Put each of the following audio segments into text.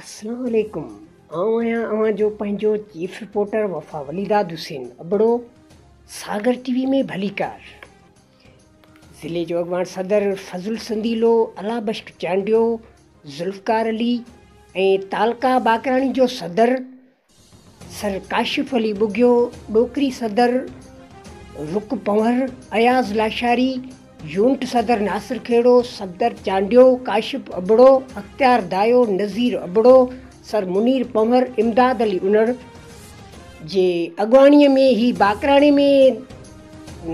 اسلام عليڪم آئون آهيان اوهان جو پنهنجو چيف رپورٽر وفا وليداد حسين ابڙو ساگر ٽي وي ۾ ڀليڪار ضلعي جو اڳواڻ صدر فضل سنديلو الله بخش چانڊيو ذوالفقار علي ۽ تعلقه باقراڻي جو صدر سر ڪاشف علي ٻگهيو، ڏوڪري صدر رڪ پنهور، اياز لاشاري، يونٽ صدر ناصر کهڙو، صفدر چانڊيو، ڪاشف ابڙو، اختيار دايو، نذير ابڙو، سر منير پنهور، امداد علي انڙ جي اڳواڻي ۾ هي باقراڻي ۾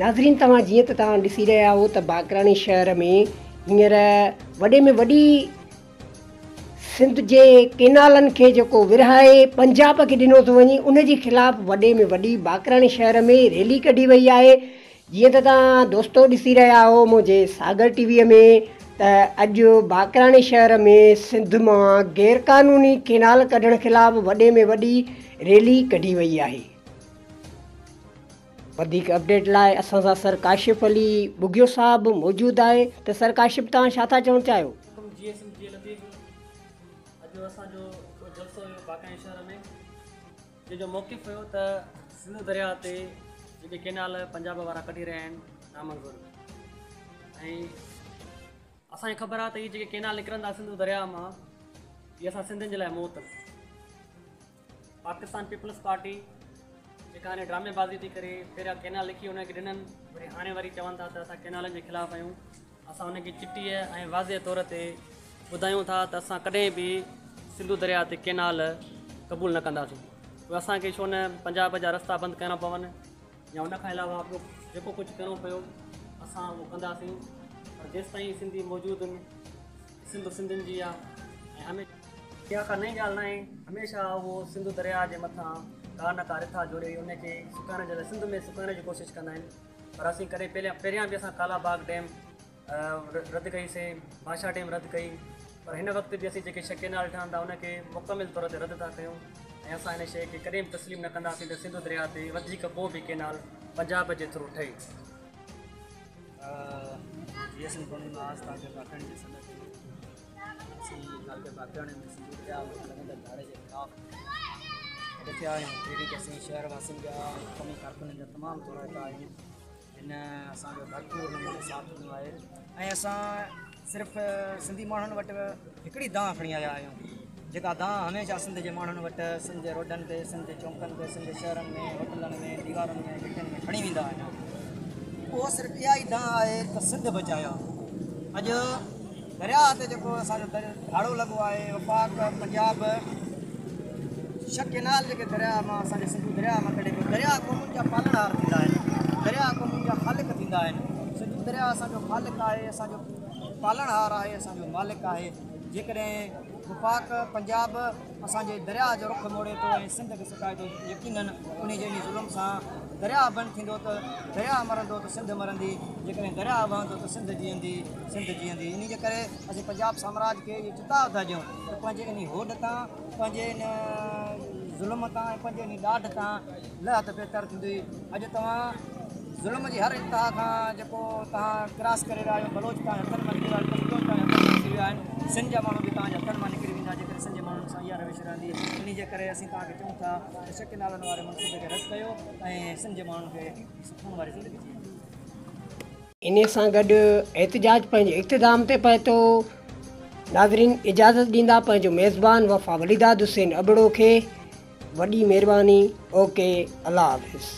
ناظرين توهان جيئن ته توهان ڏسي رهيا آهيو ته باقراڻي شهر ۾ هينئر وڏي ۾ وڏي سنڌ جي ڪينالن کي جيڪو ورهائي پنجاب کي ڏنو ٿو وڃي ان جي خلاف وڏي ۾ وڏي باقراڻي شهر ۾ ريلي ڪڍي وئي آهي جيئن ته توهان دوستو ڏسي رهيا آهو منهنجي ساگر ٽي وي ۾ ته اڄ باقراڻي شهر ۾ سنڌ مان غيرقانوني ڪينال ڪڍڻ خلاف وڏي ۾ وڏي ريلي ڪڍي وئي آهي. وڌيڪ اپڊيٽ لاء اسان سان سر ڪاشف علي ٻگهيو صاحب موجود آهي ته سر ڪاشف توهان ڇا ٿا چوڻ چاهيو؟ حڪم جيئي سنڌ جيئي لطيف اڄ اسان جو هڪڙو جلسو هيو باقاعي شهر ۾ جنهن جو موقف هيو ته سنڌو درياء تي جيڪي ڪينال پنجاب وارا ڪڍي رهيا آهن نامنظور ۽ اسان کي خبر آهي ته هي جيڪي ڪينال نڪرندا سنڌو درياء مان هي اسان سنڌين جي لاء موت. پاڪستان پيپلز پارٽي جيڪا هاڻي ڊرامي بازي ٿي ڪري پهريان ڪينال لکي انهن کي ڏنن وري هاڻي وري چون ٿا ته اسان ڪينالن جي خلاف آهيون اسان انهن کي چٽيء ۽ واضح طور تي ٻڌايون ٿا ته اسان ڪڏهن به سنڌو درياء تي ڪينال قبول نه ڪنداسين پوء اسان کي ڇو نه پنجاب جا رستا بند ڪرڻا پون يا ان کان علاوه ٻيو جيڪو ڪجهه ڪرڻو پيو اسان اهو ڪنداسين پر جيستائين سنڌي موجود آهن سنڌ سنڌين جي آ ۽ هميشه اها ڪا نئين ڳالهه ناهي هميشه اهو سنڌو درياء جي مٿان ڪا نه ڪا رٿا جوڙي ان کي سڪائڻ جي لاء سنڌ ۾ سڪائڻ جي ڪوشش ڪندا آهن پر اسين ڪڏهن پهريان پهريان به اسان ڪالا باغ ڊيم رد ڪئي سين ڀاشا ڊيم رد ڪئي پر هن وقت به اسين جيڪي ڇهه ڪينال ٺهن ٿا ان کي مڪمل طور تي رد ٿا ڪيون ۽ اسان هن شيء کي ڪڏهن به تسليم نه ڪنداسين ته سنڌو درياء تي وڌيڪ ڪو به ڪينال پنجاب جي ٿرو ٺهي. جي ايس ايم قانون آز تعلقي باقراڻي جي صدر ٿي اسين تعلقي باقراڻي ۾ سنڌو درياء مٿان لڳندڙ ڌاڙي جي خلاف گڏ ٿيا آهيون تحريڪ اسين شهر واسين جا قومي ڪارڪنن جا تمام ٿورائتا آهيون هن اسان جو ڀرپور نموني ساٿ ڏنو آهي ۽ اسان صرف سنڌي ماڻهن وٽ هڪڙي دانهن کڻي آيا آهيون جيڪا دانهن هميشه سنڌ جي ماڻهن وٽ سنڌ جي روڊن تي سنڌ جي چونڪن تي سنڌ جي شهرن ۾ هوٽلن ۾ ديوارن ۾ گهٽين ۾ کڻي ويندا آهيون اهو صرف اها ئي دانهن آهي ته سنڌ بچايو اڄ درياهه تي جيڪو اسانجو ڌاڙو لڳو آهي وفاق پنجاب ڇهه ڪينال جيڪي درياهه مان اسان جي سنڌو درياهه مان ڪڍي پيو درياهه قومن جا پالڻهار ٿيندا آهن درياهه قومن جا خالق ٿيندا آهن سنڌو درياهه اسان جو خالق آهي اسان جو پالڻهار آهي اسان جو مالڪ آهي جيڪڏهن وفاق پنجاب اسان جي درياهه جو رخ موڙي ٿو ۽ سنڌ کي سڪائي ٿو يقينن انهي جي انهي ظلم سان درياهه بند ٿيندو ته درياهه مرندو ته سنڌ مرندي جيڪڏهن درياهه وهندو ته سنڌ جيئندي سنڌ جيئندي انهي جي ڪري اسين پنجاب سامراج کي اهو چتاء ٿا ڏيون ته پنهنجي انهي هوڏ تان پنهنجي ان ظلم تان ۽ پنهنجي انهي ڏاڍ تان لهه ته بهتر ٿيندي. اڄ توهان ظلم جي هر انتها کان جيڪو توهان ڪراس ڪري رهيا آهيو، بلوچ توهان جي هٿن مان نڪري ويا آهن، پشتون توهان جي هٿن مان نڪري ويا آهن، سنڌ جا ماڻهو به توهان جي هٿن مان نڪري ويندا جيڪڏهن سنڌ جي ماڻهن سان اها روش رهندي. انهي جي ڪري اسين توهان کي چئون ٿا ته شڪ نالن واري منصوبي کي رد ڪيو ۽ سنڌ جي ماڻهن کي سڪون واري زندگي جيئڻ ڏيو. انهي سان گڏ احتجاج پنهنجي اختتام تي پهتو. ناظرين اجازت ڏيندا پنهنجو ميزبان وفا وليداد حسين ابڙو کي وڏي مهرباني اوڪي الله حافظ.